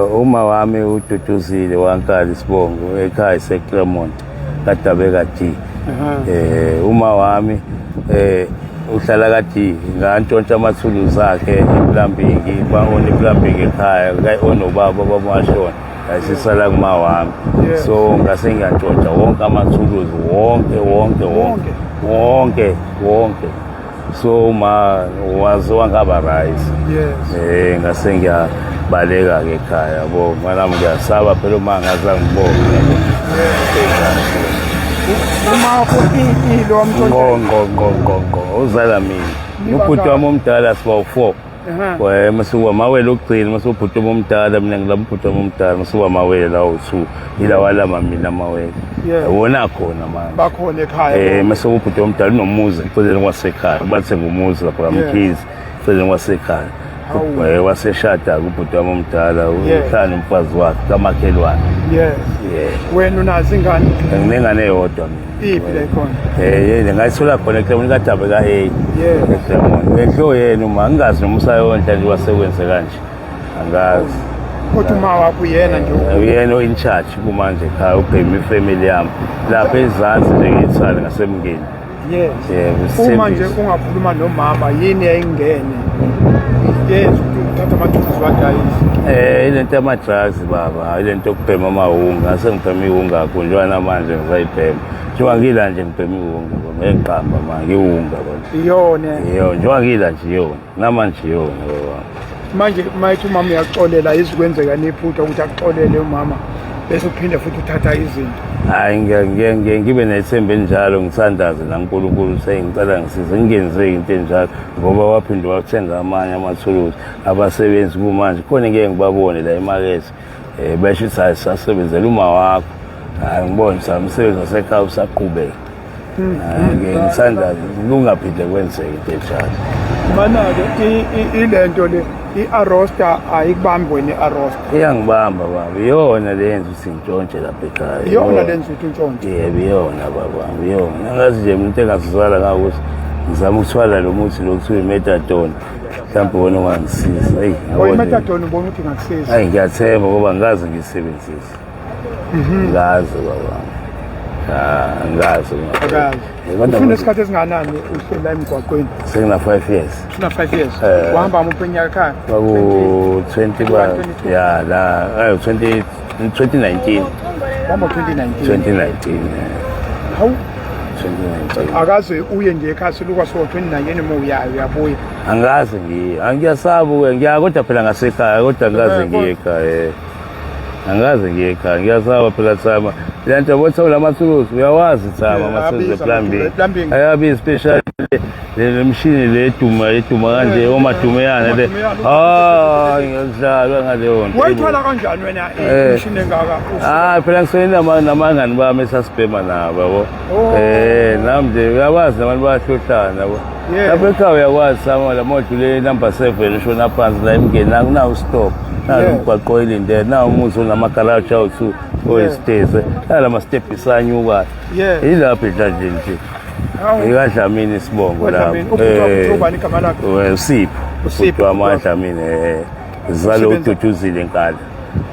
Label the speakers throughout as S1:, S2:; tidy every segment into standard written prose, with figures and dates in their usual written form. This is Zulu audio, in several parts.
S1: Uma wami uDuduzile waNkali isibongo ekhaya iseClermont kaDabeka D. Uma wami uhlala ka D, ngantshontsha amathuluzi akhe eplumbing, ba-own iplumbing ekhaya, onobaba bamashona ayisisala kuma wami. So ngase ngiyantshontsha wonke amathuluzi, wonke wonke wonke wonke wonke. So uma waze wangaba right. Ngase ngiyabaleka ke ekhaya yabo, manje ngiyasaba phela uma ngaze ngibone yabo.
S2: Uma ilo
S1: Ngqo ngqo ngqo ngqo ngqo, uzala mina. Ubhuti wami omdala siba u4. Masuka mawele okugcina, masuka ubhuti wami omdala, mina ngilama ubhuti wami omdala, masuka mawele lawo 2. Ilawa lama mina mawele. Wona khona manje.
S2: Bakhona ekhaya.
S1: Masuka ubhuti omdala unomuzi eceleni kwasekhaya. Bathenga umuzi lapha kaMkhize eceleni kwasekhaya. Waseshada ubhuti wami omdala, uhlala nomfazi wakhe kamakhelwane.
S2: Yes. Wena unazo ingane?
S1: Nginengane eyodwa mina.
S2: Iphi la ikhona?
S1: Yena ngayithola khona eClermont kaDabe ka A. eClermont. Enhlo yena uma ngingazi noma usayondla nje wasekwenze kanje. Angazi.
S2: Kodwa uma wakho uyena nje.
S1: Uyena o in charge kumanje ekhaya, ubhema ifamily yami. Lapha ezansi nje ngiyithwala ngasemngeni.
S2: Yes.
S1: Yebo.
S2: Uma nje ungakhuluma nomama, yini yayingene? Yes, uthatha amathuluzi wadayisa.
S1: Ilento yama drugs baba, ilento yokubhema amahunga, ngase ngibhema ihunga kakhulu njengoba namanje ngisayibhema. Njengoba ngila nje ngibhema ihunga, baba, ngiqamba manje ngihunga baba.
S2: Iyona.
S1: Iyo, njengoba ngila nje iyona, namanje iyona baba.
S2: Manje mayithi umama uyaxolela, izikwenzeka nephutha ukuthi akuxolele umama bese uphinde futhi uthatha izinto.
S1: Hayi, ngiye ngibe nethemba enjalo, ngithandaze naNkulunkulu sengicela ngisize ngingenzeki into enjalo, ngoba waphinde wathenga amanye amathuluzi abasebenzi kumanje khona ngeke ngibabone la emakethe, besho ukuthi hayi sasebenzela uma wakho. Hayi, ngibone umsebenzi wasekhaya usaqhubeka. Hayi, ngithandaze kungaphinde kwenzeke into enjalo.
S2: Mana-ke ilento le i-arosta ayikubambi wena i-arosta?
S1: Iyangibamba baba, iyona le yenza ukuthi ngintshontshe lapha ekhaya.
S2: Iyona le yenza ukuthi untshontshe?
S1: Yebo, iyona baba, iyona. Angazi nje umuntu engazizwala ngakuthi ngizama ukuthwala lo muthi lo kuthiwa i-methadone, mhlawumbe wona ungangisiza. Eyi,
S2: yabo nje. I-methadone ubona ukuthi ingakusiza?
S1: Hayi, ngiyathemba ngoba ngikaze ngiyisebenzise. Ngikaze baba. Ngikaze.
S2: Akazi.
S1: Kodwa
S2: Ufuna isikhathi esingakanani uhlela emgwaqweni?
S1: Sengina 5 years.
S2: Ufuna 5 years. Wahamba muphi unyaka ekhaya?
S1: Kwaku 20 ba
S2: 22.
S1: ya la 20 2019.
S2: Wahamba 2019.
S1: 2019.
S2: Hawu,
S1: 2019.
S2: Akaze uye nje ekhaya silukwa so 2019 uma uyayo uyabuya?
S1: Angaze ngiye. Angiyasaba ukuya. Ngiya kodwa phela ngasekhaya, kodwa angikaze ngiye ekhaya. Angaze ngiye ekhaya. Ngiyasaba phela Thama. Le nto yabo la mathuluzi uyawazi Thama, amathuluzi
S2: Ayabiza
S1: eplumbing.
S2: Plumbing.
S1: Ayabiza, special le mshini le eduma eduma kanje, omadumeyana le.
S2: Omadumeyana.
S1: Ah, ngiyadlalwa ngaleyo nto.
S2: Wayithola kanjani wena imishini engaka?
S1: Ah, phela ngisuke namangani bami esasibhema nabo yabo.
S2: Oh.
S1: Nami nje uyawazi nabantu bayahlohlana yabo. Lapha ekhaya uyakwazi sama la modlule number 7 ushona phansi la emngeni akunawo stop. Nalo umgwaqo oyilindele, nawo umuzi onamagaraji awu-2 oyisitezi. Nala ma-step isanyuka. Yilapho edladleni nje.
S2: Hawu.
S1: IkaDlamini isibongo lapho.
S2: KwaDlamini. Ubhuti wakho kuthiwa ubani igama lakhe?
S1: Usipho.
S2: Usipho,
S1: Ubhuti wami
S2: ubhuti wakho.
S1: waDlamini zalo
S2: Usebenza-
S1: uDuduzile Nkala.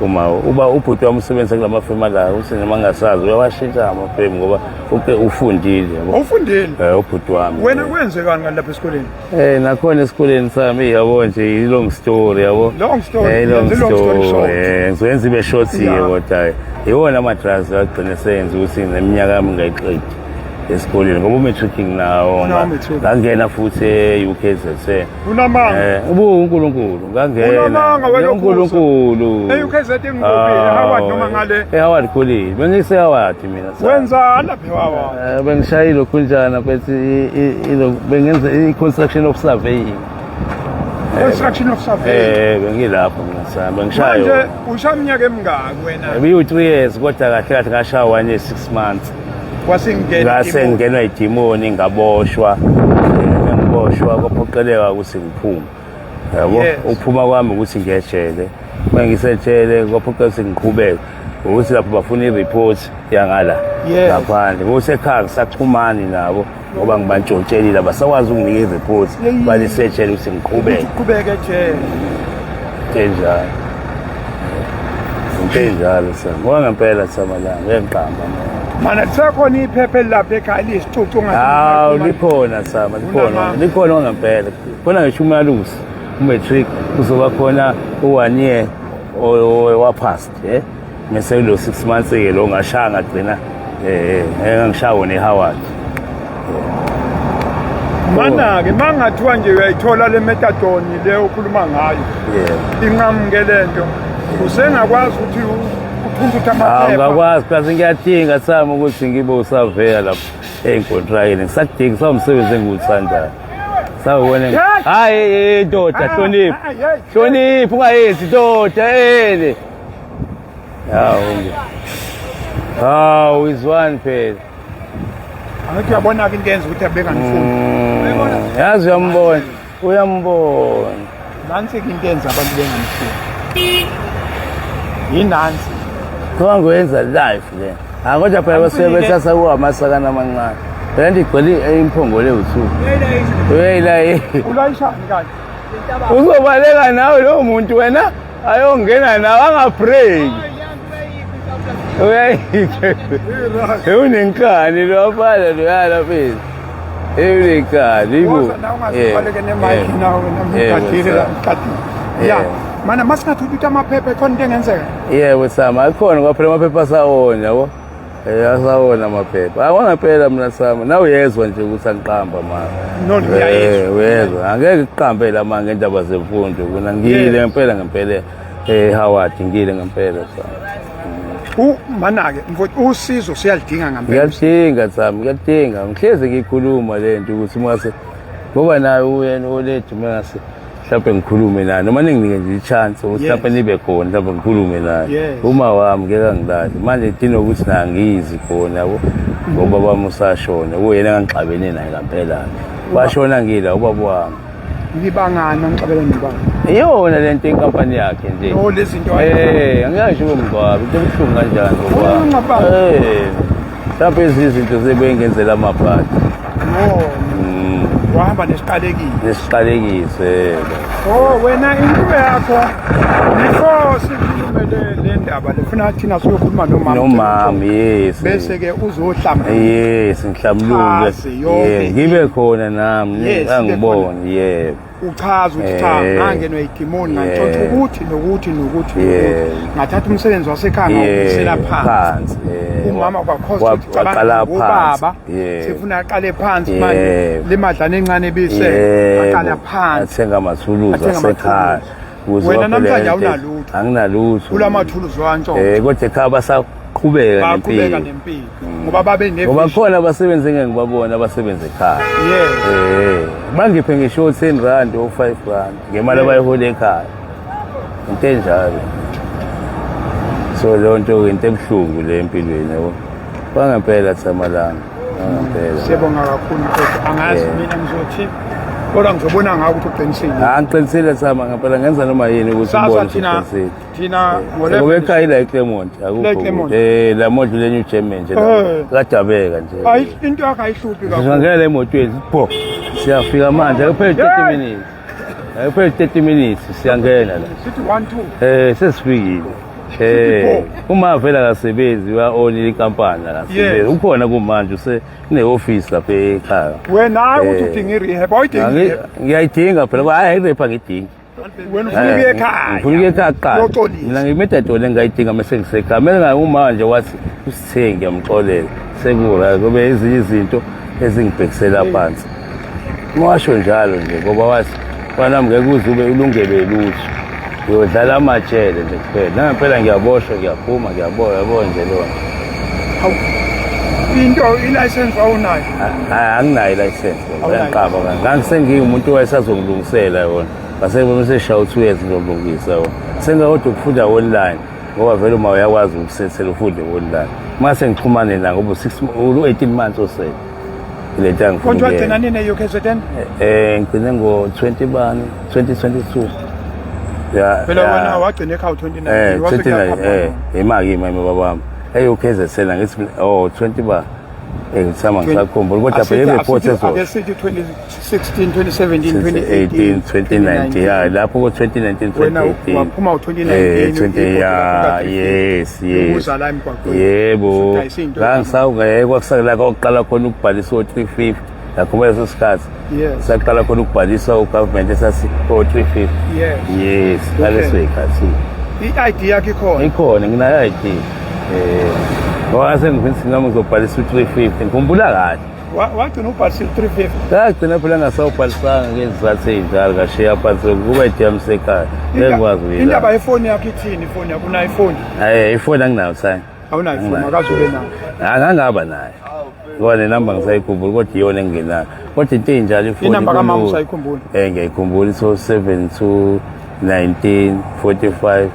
S1: Uma uba ubhuti wami usebenza kulama firma la, uthi noma ngasazi uyawashintsha amafemu ngoba uke ufundile yabo.
S2: Awufundile?
S1: Ubhuti wami.
S2: Wena kwenzekani kanti lapha esikoleni?
S1: Nakhona esikoleni sami yabo nje i long story yabo.
S2: Long story,
S1: Long
S2: yenza i-long story
S1: story.
S2: short.
S1: Ngizoyenza ibe short ke kodwa iwona ama drugs agcine seyenza ukuthi neminyaka yami ngayiqedi esikoleni ngoba umatric nginawo.
S2: Unawo umatric.
S1: Ngangena futhi e-UKZN.
S2: Unamanga.
S1: Ubu uNkulunkulu ngangena.
S2: Unamanga wena.
S1: uNkulunkulu.
S2: E-UKZN ngikuphi? E-Howard noma ngale?
S1: E-Howard College. Bengise Howard mina.
S2: Wenzani lapha e-Howard?
S1: Bengishayile okhunjana bethi bengenza i-construction of surveying.
S2: Construction of surveying.
S1: Bengilapho mina sami bengishaya.
S2: Manje ushaya iminyaka emingaki wena?
S1: Biyu 3 years kodwa kahle kahle ngashaya 1 year 6 months.
S2: Wasengena
S1: Ngase ngingenwa idimoni, ngaboshwa. Ngiboshwa kwaphoqeleka ukuthi ngiphume. Yabo, ukuphuma kwami ukuthi ngiyejele. Uma ngisejele kwaphoqeleka ukuthi ngiqhubeke. Ukuthi lapho bafuna i-report yangala ngaphandle. Ngokusekhaya ngisaxhumani nabo ngoba ngibantshontshelile, abasakwazi ukunginika i-report, balisejele ukuthi ngiqhubeke.
S2: Uqhubeke ejele.
S1: Enjalo. Into enjalo sami. Ngoba ngempela samalanga ngiyangiqamba mina.
S2: Mana kusekhona iphepha elilapha ekhaya liyisicucu ngathi.
S1: Hawu likhona sama likhona.
S2: Unamanga.
S1: Likhona ngempela. Khona ngisho umalusi umatric kuzoba khona u-one year waphast eh mese kulo 6 months ke lo ngashaya ngagcina engangishawo ne-Howard.
S2: Mana-ke mangathiwa nje uyayithola le methadone le okhuluma ngayo.
S1: Yeah.
S2: Inqamuke lento. Usengakwazi ukuthi uphunguthe
S1: Hawu
S2: amaphepha.
S1: ngakwazi plus ngiyadinga sami ukuthi ngibe usaveya lapha ey'nkontrakeni ngisakudinga sawumsebenzi engiwuthandayo. Sawubona.
S2: Hey!
S1: Hayi ndoda
S2: Ah,
S1: hlonipha.
S2: ah, hey.
S1: Hlonipha ungayenzi ndoda ene. Hawu. Hawu izwani phela.
S2: Angithi uyabona-ke into yenza ukuthi abenganifuni.
S1: Yazi uyambona. Uyambona.
S2: Nansi-ke into yenza abantu benganifuni. Yinansi.
S1: Kuthiwa ngoyenza life le. Ah kodwa phela basuke bethatha kuwo amasakana amancane. Phela nje igcwele imphongo le uthu. Uyayilayisha.
S2: Ulayishani kanje?
S1: Uzobaleka nawe lowo muntu wena ayongena nawe angabreak. Uyayike. Unenkani lo afana lo yala phela. Unenkani ibo.
S2: Woza nawe ungazibaleke nemayikhi nawe namgadile la mgadile. Ya. Mana masingathi ukuthi amaphepha khona into engenzeka.
S1: Yebo Sama, akhona kwaphela amaphepha asawona yabo. Eh asawona amaphepha. Awangempela mina Sama, nawe uyezwa nje ukuthi angiqamba mama.
S2: No, ngiyayizwa.
S1: Eh uyezwa. Angeke kuqambe la manga ngendaba zemfundo. Kuna ngiyile ngempela ngempela eh Howard ngiyile ngempela Sama.
S2: Mana-ke mfowethu usizo siyalidinga ngempela.
S1: Ngiyalidinga Sama, ngiyalidinga. Ngihlezi ngikhuluma le nto ukuthi mase ngoba naye uyena olethu mase mhlawumbe ngikhulume naye noma ninginike nje i-chance ukuthi
S2: Yes.
S1: mhlawumbe nibe khona mhlawumbe ngikhulume naye
S2: Yes.
S1: uma wami ngeke angilale manje idinga ukuthi nangizi khona yabo ngoba bami usashona kuyena engangixabene naye ngampela washona ngila ubaba wami
S2: Nibangani angixabele nibanga.
S1: iyona le nto inkampani yakhe nje
S2: Oh lezi zinto
S1: Eh, angiyasho kumngcwabo into ebuhlungu kanjani ngoba
S2: Oh, ungcwaba.
S1: eh mhlawumbe ezinye izinto sebengenzela amabhadi
S2: No. Wahamba nesiqalekile.
S1: nesiqalekiso yebo
S2: Oh wena into yakho before sikhulume le ndaba lefuna thina siyokhuluma nomama.
S1: nomama yes
S2: Bese ke uzohlamba.
S1: yes ngihlambuluke
S2: Chaze yonke
S1: Yeah, ngibe khona nami
S2: Yes,
S1: angibone yebo
S2: Uchaza ukuthi cha
S1: Eh.
S2: ngangenwa idimoni ngantshontsha
S1: Yeah.
S2: ukuthi nokuthi nokuthi
S1: Yeah.
S2: nokuthi. Ngathatha umsebenzi wasekhaya ngawubuyisela
S1: Yeah,
S2: phansi.
S1: phansi yeah.
S2: Umama kwakhosa ukuthi
S1: Waqala
S2: cabanga
S1: phansi
S2: ubaba
S1: yeah.
S2: sifuna aqale phansi
S1: Yeah.
S2: manje le madlana encane ebise
S1: Yebo.
S2: aqala phansi.
S1: athenga amathuluzi
S2: Athenga
S1: asekhaya
S2: amathuluzi.
S1: Ukuze
S2: Wena
S1: waphela
S2: namhlanje
S1: into-
S2: awunalutho.
S1: anginalutho
S2: Kula mathuluzi wantshontsha.
S1: Kodwa ekhaya basaqhubeka
S2: Baqhubeka
S1: nempilo
S2: nempilo ngoba babe
S1: ngoba
S2: ne
S1: khona abasebenzi engeke ngibabone abasebenza ekhaya.
S2: Yes.
S1: Bangiphe ngisho 10 rand o 5 rand ngemali abayihola ekhaya. Into enjalo. So leyo nto into ebuhlungu le empilweni yabo. Kwangempela Thamalanga. Kwangempela.
S2: Siyabonga kakhulu mfowethu. Angazi
S1: Yeah.
S2: mina ngizothi kodwa ngizobona ngawe ukuthi uqinisile.
S1: Ah ngiqinisile Thama ngempela ngenza noma yini ukuthi
S2: Sasa
S1: ubone
S2: thina
S1: ukuthi uqinisile.
S2: thina
S1: Ngoba
S2: ngo
S1: ekhaya ila eClermont
S2: La
S1: akukho.
S2: eClermont.
S1: kude. La module le New German nje la.
S2: Eh.
S1: Kadabeka nje.
S2: Ayi into yakho ayihluphi kakhulu.
S1: Sizongena emotweni pho. Siyafika manje akupheli 30
S2: Yeah.
S1: minutes. Akupheli 30 minutes siyangena la.
S2: Sithi 1 2.
S1: Sesifikile. Uma vele akasebenzi uya-own inkampani akasebenzi.
S2: Yes.
S1: Ukhona kumanje use une-office lapha ekhaya.
S2: Wena hayi ukuthi
S1: Eh.
S2: udinga i-rehab, awuyidingi i-rehab.
S1: Ngiyayidinga phela hayi i-rehab angiyidingi.
S2: Wena ufuna ukuya ekhaya.
S1: Ngifuna ukuya ekhaya kuqala.
S2: Uyoxolisa.
S1: Mina ngimethadone engingayidinga mese ngisekhaya. Mina ngaye uma nje wathi usithengi ngiyamxolela. Sekura kube ezinye izinto ezingibhekisela phansi. Washo njalo nje ngoba wathi mfana wami ngeke uze ube ulungelwe lutho. Uyodlala amajele nje kuphela. Nangempela ngiyaboshwa ngiyaphuma ngiyaboya yabo nje lona.
S2: Hawu. Into i-license awunayo.
S1: Anginayo i-license.
S2: Awunayo.
S1: Ngiqaba kanje. Ngangisengiwumuntu owayesazongilungisela yona. Ngase seshaya u-2 years ngizolungisa yona. Sengakodwa ukufunda online ngoba vele uma uyakwazi ukusethela ufunde online. Mase ngixhumane na ngoba 6 u-18 months osele. Ile nto engifuna
S2: Konje wagcina
S1: ukuyenza.
S2: nini e-UKZN?
S1: Ngigcine ngo-20 bani 2022. Ya.
S2: Phela
S1: ya.
S2: wena wagcina ekhaya u-2019. Wase
S1: 29
S2: kuyaphambana.
S1: imaki imami baba wami. E-UKZN ngithi oh 20 ba. Ngisama ngisakhumbula kodwa phela i-report
S2: ezo Ake sithi 2016, 2017,
S1: 2018, 2019, ya lapho ko 2019, 2018.
S2: Waphuma u-2019.
S1: 20, ya, yes.
S2: Uza la emgwaqweni.
S1: Yebo. Ngangisawungeke kwakusakela kokuqala khona ukubhalisa o-350. Ngakhumbula leso sikhathi.
S2: Yes.
S1: Saqala khona ukubhalisa ugovernment esasi o-350.
S2: Yes.
S1: Yes, ngaleso sikhathi.
S2: I-ID yakho ikhona?
S1: Ikhona, nginayo i-ID. Ngoba sengifisa nami ngizobhalisa u-350, ngikhumbula kahle.
S2: Wagcina ubhalisa u-350?
S1: Ngagcina phela ngasawubhalisanga ngezizathu ey'njalo, ngashiya phansi kuba i-ID yami isekhaya. Ngeke ngikwazi ukuyilanda.
S2: Indaba yefoni yakho ithini ifoni yakho? Unayo ifoni?
S1: Ifoni anginayo sani.
S2: Awunayo ifoni, akaze ube nayo.
S1: Angangaba nayo. Ngoba nenamba ngisayikhumbula kodwa iyona engingenayo. Kodwa into ey'njalo ifoni.
S2: Inamba kamama usayikhumbula?
S1: Ngiyayikhumbula, ithi 72 19 45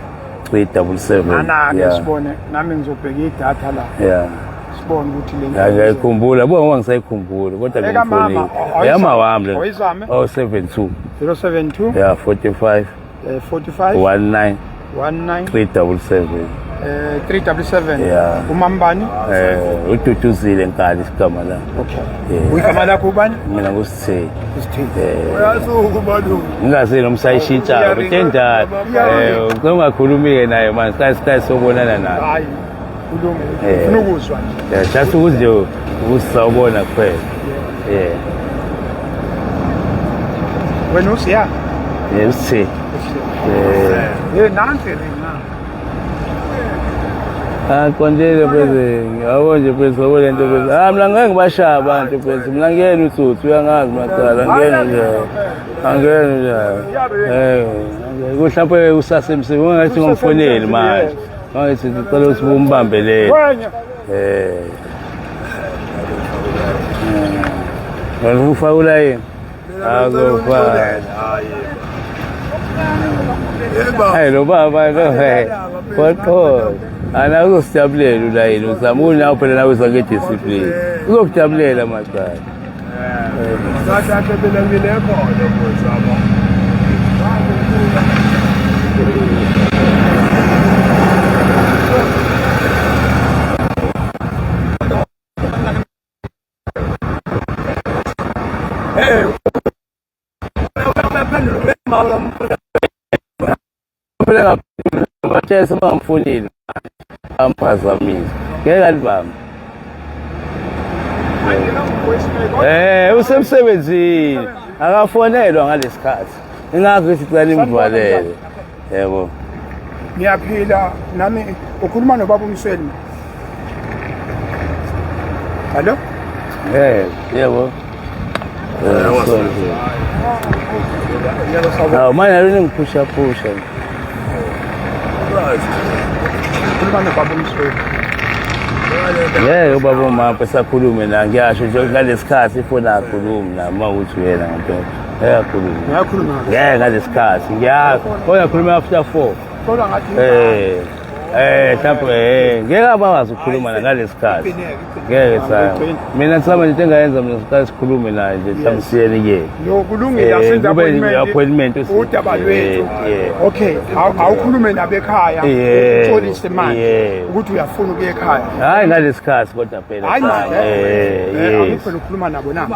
S1: 377.
S2: Ana-ke sibone, nami ngizobheka idatha la.
S1: Yeah.
S2: Sibone ukuthi le nto.
S1: Ngiyayikhumbula, buka ngoba ngisayikhumbula kodwa
S2: Ekamama,
S1: ngifoni. Eyama wami le.
S2: Oyizame?
S1: 072.
S2: 072.
S1: Yeah, 45.
S2: 45.
S1: 19.
S2: 19.
S1: 377.
S2: 377.
S1: Yeah.
S2: Umambani?
S1: Ududuzile Nkali isigama la.
S2: Okay. Uyigama lakho ubani?
S1: Mina nguSitheli.
S2: Usitheli. Uyasuka umalume.
S1: Ngingazi noma usayishintsha into enjalo. Ucela ungakhulumi-ke naye manje, sikhathi sobonana naye.
S2: Hayi, kulungile. Ufuna ukuzwa nje.
S1: Yeah, just ukuthi nje ukuthi sawubona kuphela. Yeah.
S2: Wena usiya?
S1: Yeah, uSitheli.
S2: Yeah. Nansi ringa.
S1: Qondile president. Yabo nje president, yabo lento president. Mina ngeke ngibashaya abantu president. Mina ngiyena utsotsi, uyangazi macala, angiyena nje. Angiyena nje. Mhlawumbe usasemsebenzini, ungathi ngomfoneli manje. Manje sicela ukuthi umbambelele. Wena ufaka ulayini. Akufaka. Hayi lo baba lo hey. Kodwa ana uzosijabulela ulayini, uzama unawo phela nawe uza nge-discipline. Uzokujabulela macala.
S2: Kahle mina nginekhona mfowethu.
S1: Phela batshela sebamfonile amphazamisa. Ngeke alibambe. Usemsebenzini. Akafonelwa ngalesikhathi. Ingakho ngithi cela nimvalele. Yebo.
S2: Ngiyaphila nami, ukhuluma nobaba uMsweli. Hallo?
S1: Yebo. Sorry. Hawu manje nalo ningiphusha phusha.
S2: Ukhuluma nobaba uMsweli.
S1: Ngeke ubaba uMampa sakhulume na, ngiyasho nje ngalesikhathi ifoni akhulumi na uma uthi uyena ngempela. Ngeke akhulume.
S2: Ngiyakhuluma.
S1: Ngeke ngalesikhathi ngiyakho. Kodwa khuluma after 4.
S2: Kodwa ngathi
S1: Mhlawumbe ngeke abakwazi ukukhuluma na ngalesikhathi. Ngeke sa. Mina mhlawumbe into engayenza mina siqale sikhulume naye nje mhlawumbe siyeni kuyena.
S2: No, kulungile, asenze
S1: Kube appointment
S2: udaba lwethu. Okay, awukhulume nabekhaya, uxolise manje ukuthi uyafuna ukuya ekhaya.
S1: Hayi ngalesikhathi kodwa phela.
S2: Hayi manje. Angifuni ukukhuluma nabo na.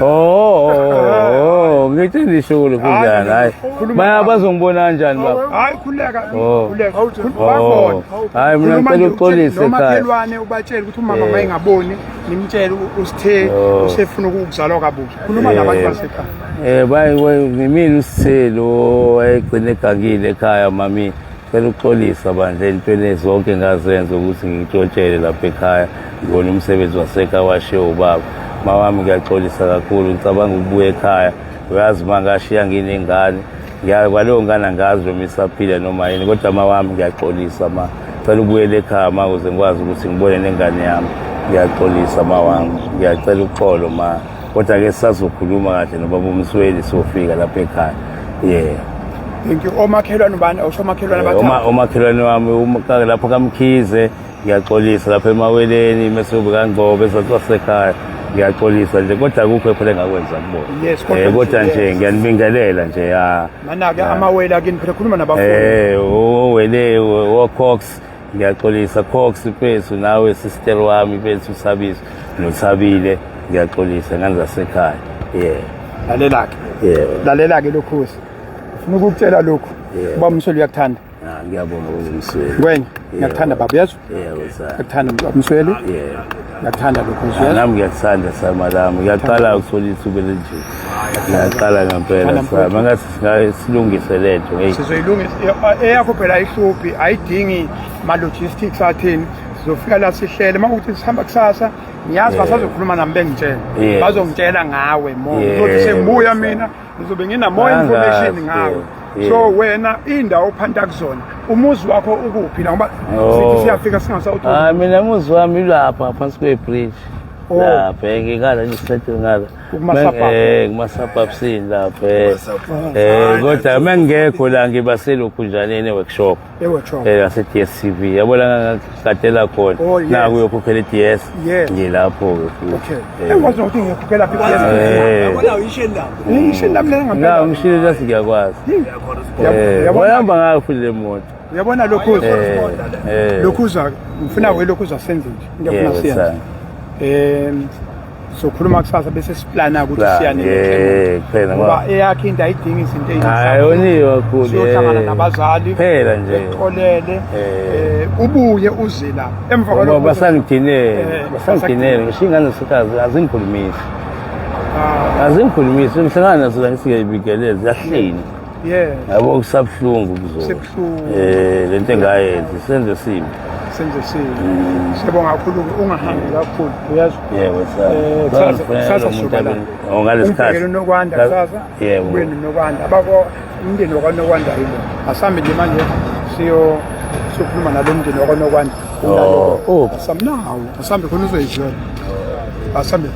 S1: Oh, ngithi nisho kunjani? Hayi. Baya bazongibona kanjani baba?
S2: Hayi khuleka, khuleka. Babona.
S1: Hayi mina ngicela uxolise ekhaya.
S2: Nomakhelwane ubatshele ukuthi umama mayengaboni, nimtshele usithe usefuna ukuzalwa kabusha. Khuluma nabantu basekhaya.
S1: Bayi ngimina uSithelo wayegcina egangile ekhaya mami. Cela ukuxolisa bandla entweni zonke engazenza ukuthi ngitshontshele lapha ekhaya, ngibona umsebenzi wasekhaya washiya ubaba. Mawami ngiyaxolisa kakhulu, ngicabanga ukubuya ekhaya. Uyazi uma ngashiya nginengane, kwaleyo ngane angazi noma isaphila noma yini, kodwa mawami ngiyaxolisa ma. Cela ubuyele ekhaya ma ukuze ngikwazi ukuthi ngibone nengane yami. Ngiyaxolisa mawami, ngiyacela uxolo ma. Kodwa-ke sisazokhuluma kahle nobaba uMsweli sofika lapha ekhaya. Yeah.
S2: Thank you. Omakhelwane ubani? Awusho omakhelwane abathathu.
S1: Omakhelwane wami lapho kaMkhize, ngiyaxolisa lapha emaweleni, mese kube kaNgcobo esasekhaya. Ngiyaxolisa nje kodwa akukho phela engakwenza kubona.
S2: Yes, kodwa
S1: Kodwa nje ngiyanibingelela nje ya.
S2: Mana-ke amawele akini phela, khuluma nabafundi.
S1: Owele oCox. Ngiyaxolisa Cox mfethu, nawe sister wami mfethu uSabiso noThabile, ngiyaxolisa ngane zasekhaya. Yeah.
S2: Lalela-ke.
S1: Yeah.
S2: Lalela-ke lokhuzi. Ufuna ukukutshela lokhu.
S1: Yeah.
S2: Uba Msweli uyakuthanda.
S1: Ah, ngiyabonga ubaba Msweli.
S2: Ngwenya, ngiyakuthanda baba uyezwa?
S1: Yebo sa.
S2: Ngiyakuthanda baba Msweli.
S1: Yebo.
S2: Ngiyakuthanda lokhu
S1: Ah,
S2: uyezwa?
S1: Nami ngiyakuthanda sama lami. Ngiyaqala ukuthola ithuba elinje. Ngiyaqala ngempela
S2: Thanda
S1: sama.
S2: mfowethu.
S1: Ngathi singaye silungise lento. Hey.
S2: Sizoyilungisa eyakho phela ayihluphi, ayidingi ma logistics athini. Sizofika la sihlele makuthi sihamba kusasa, ngiyazi
S1: Yeah.
S2: basazokhuluma nami bengitshela.
S1: Yes.
S2: Bazongitshela ngawe more.
S1: Yeah.
S2: Ngizothi sengibuya mina ngizobe ngina more information ngawe.
S1: Yeah.
S2: So wena indawo ophanta kuzona, umuzi wakho ukuphi la ngoba
S1: Oh.
S2: sithi siyafika singasawutholi.
S1: Ah mina umuzi wami ulapha phansi kwe-bridge.
S2: Oh.
S1: Lapha ngikhala nje straight ngala.
S2: Kuma-suburb.
S1: Kuma-suburbsini lapha. Kodwa mengekho la ngiba selokhunjaneni workshop.
S2: E-workshop.
S1: Yase DSTV. Yabona ngakatela khona.
S2: Oh, yes.
S1: Naku uyokhokhela i-DS.
S2: Yes.
S1: Ngilapho ke futhi.
S2: Okay. Engikwazi nokuthi ngiyokhokhela phi i-DS.
S3: Yabona uyisheni lapho.
S2: Ngishini lami lena
S1: Na
S2: ngempela.
S1: ngishilo lasi ngiyakwazi.
S2: Uyabona
S1: Wahamba ngayo futhi le moto.
S2: uyabona lokhuza. Lokhuza ngifuna we lokhuza senze nje. Into
S1: Yebo,
S2: efuna siyenze.
S1: sana.
S2: Sokhuluma kusasa bese siplana ukuthi
S1: Plan,
S2: siya nini.
S1: yeah, kuphela
S2: Ngoba
S1: ngoba
S2: eyakhe into ayidingi izinto eziningi.
S1: hayi yoniwe kakhulu.
S2: Siyohlangana nabazali.
S1: Phela nje.
S2: Bexolele. Ubuye uze la. Emva
S1: Ngoba
S2: kwalokho
S1: basangidinele, basangidinele ngisho ingane sekazi azingikhulumisi.
S2: Ah,
S1: Azingikhulumisi ngihlangana nazo la ngithi ngiyayibingelela ziyahlini.
S2: yeah.
S1: Yabo kusabuhlungu kuzona.
S2: Kusebuhlungu.
S1: Lento engayenzi senze simbi.
S2: Senze simo. Siyabonga kakhulu ungahambi kakhulu. Uyazwa?
S1: Yebo sa.
S2: Kusasa sizoba la.
S1: Oh ngalesikhathi.
S2: Umbhekele uNokwanda kusasa.
S1: Yebo.
S2: Ubuye noNokwanda. Abako umndeni wakwaNokwanda yilo. Asambe nje manje siyo siyokhuluma nalo mndeni wakwaNokwanda.
S1: Oh, oh.
S2: Asamnawo. Asambe khona uzoyizwela. Asambe.